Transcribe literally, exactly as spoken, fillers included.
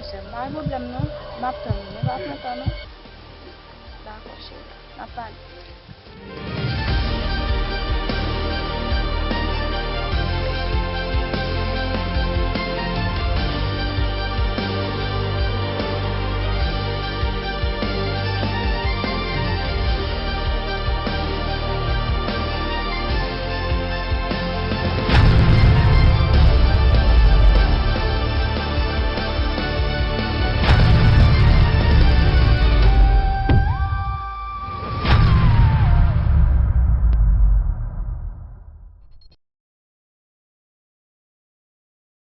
Sè m, pa gen pwoblèm non. M ap tann ou, men pa pran tan non. Dakò, cheri. N ap pale.